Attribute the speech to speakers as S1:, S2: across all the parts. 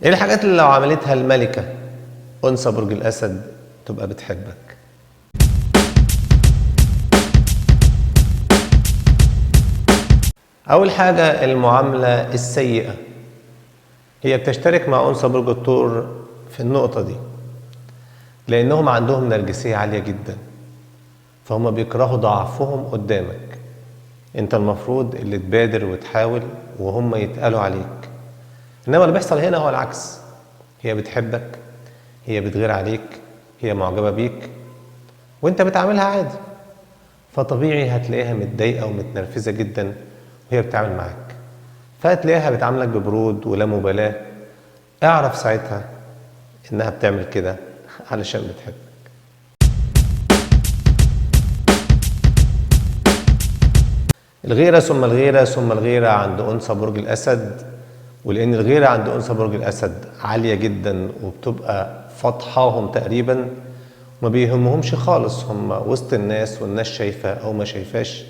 S1: ايه الحاجات اللي لو عملتها الملكة أنثى برج الأسد تبقى بتحبك؟ أول حاجة المعاملة السيئة، هي بتشترك مع أنثى برج الثور في النقطة دي، لأنهم عندهم نرجسية عالية جدا، فهم بيكرهوا ضعفهم قدامك. انت المفروض اللي تبادر وتحاول وهم يتقالوا عليك، انما اللي بيحصل هنا هو العكس. هي بتحبك، هي بتغير عليك، هي معجبة بيك، وانت بتعاملها عادي، فطبيعي هتلاقيها متضايقة ومتنرفزة جدا وهي بتتعامل معاك، فهتلاقيها بتعاملك ببرود ولا مبالاة. اعرف ساعتها انها بتعمل كده علشان بتحبك. الغيرة ثم الغيرة ثم الغيرة عند أنثى برج الأسد، ولأن الغيرة عند أنثى برج الأسد عالية جدا وبتبقى فضحاهم تقريبا، ما بيهمهمش خالص هم وسط الناس والناس شايفة أو ما شايفاش.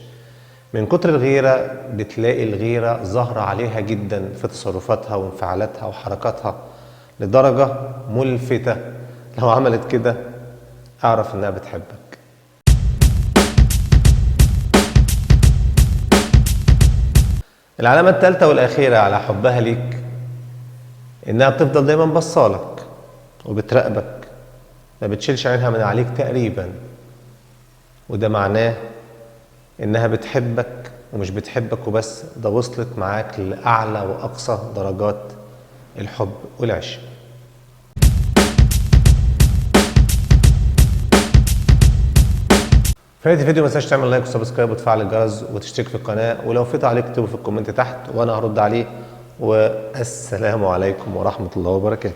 S1: من كتر الغيرة بتلاقي الغيرة ظاهرة عليها جدا في تصرفاتها وانفعالاتها وحركاتها لدرجة ملفتة. لو عملت كده اعرف انها بتحبك. العلامة الثالثة والأخيرة على حبها ليك إنها بتفضل دايما بصالك وبتراقبك، ما بتشيلش عينها من عليك تقريبا، وده معناه إنها بتحبك، ومش بتحبك وبس، ده وصلت معاك لأعلى وأقصى درجات الحب والعشق. في نهاية الفيديو ما تنساش تعمل like و subscribe وتفعل الجرس وتشترك في القناة، ولو في تعليق اكتبه في ال comment تحت وأنا هرد عليه. والسلام عليكم ورحمة الله وبركاته.